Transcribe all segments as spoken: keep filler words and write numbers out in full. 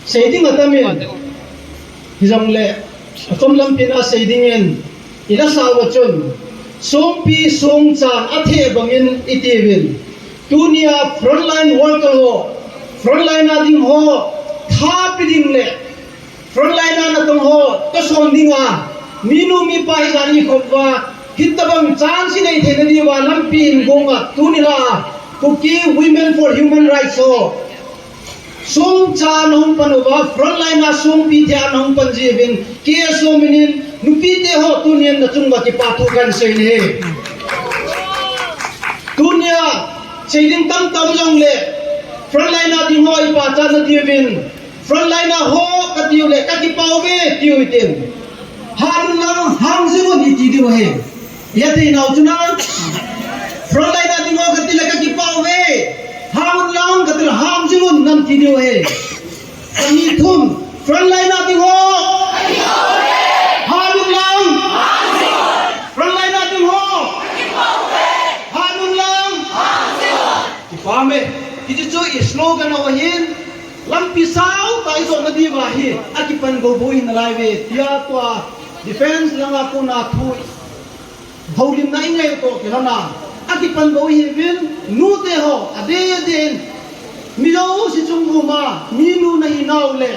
Sei ding atam in, hijongle, achom lampi a sei ding in, ina sao chun, songpi songchan atheh bangin itiuvin. Tunia frontline worker ho, frontline a ding ho, thapi ding le, frontline a natong ho, tohson dinga, minu mipa hijat in khop uva, hitabang chance nei theina diuva, lampi in gonga, tuni la, Kuki Women for Human Rights ho. Songcha nahung pan uva, frontline a songpi thea nahung pan jiuvin, K S O min in, nupite ho tunin nachung uva kipa thu kahin sei ahi. Tunia, sei ding tamtah um jongle, frontline a ding ho ipachat nadiuvin, frontline a ho katiu le, kakipah uve, tiu hitin. Hat un lang, hang jing un iti diu ahi. Iti nau chu na. Frontline a ding ho kati le kakipah uve. Hang un lang kati le hang jing un nati diu ahi. Kani thum. Frontline a ding ho. Hat un lang. Frontline a ding ho. Hat un lang. Kipah e. Hichu i slogan ahin. Lampi sao tah ijot nadiuva hi, akipan gou bou hi nalai uve, tia tua defense langa kona thu houlimna ingai toh kilhona, akipan gou hiuvin, nute ho, adeh adeh in, mi jouse chung uva, minu nahinau le,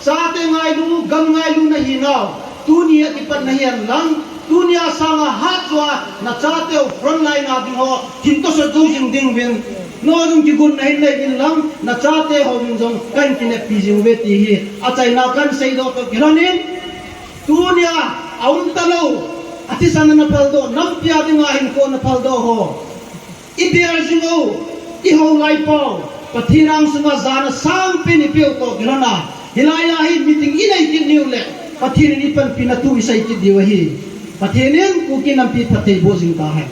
chate ngailu, gam ngailu nahinau, tunia kipat nahi hen lang, tunia sanga hatchunga, nachateu frontline a ding ho, hin tohsot jou jing ding uvin, nangho jong kigon nahin nei uvin lang, nachate ho min jong kahin kineppi jing uve ti hi, achaina kahin seidoh toh kilhonin, tunia, aum talou, athisan ana phaldoh, nampi a dinga hinkho ana phaldoh ho. Ibel jing u, ihou lai pau, Pathen angsunga jana sangpen ipeu toh kilhona, hilai a hi meeting inei kit niu le, Pathen in ipanpina thu isei kit diu ahi. Pathen in Kuki nampi phatthei boh jing tahen.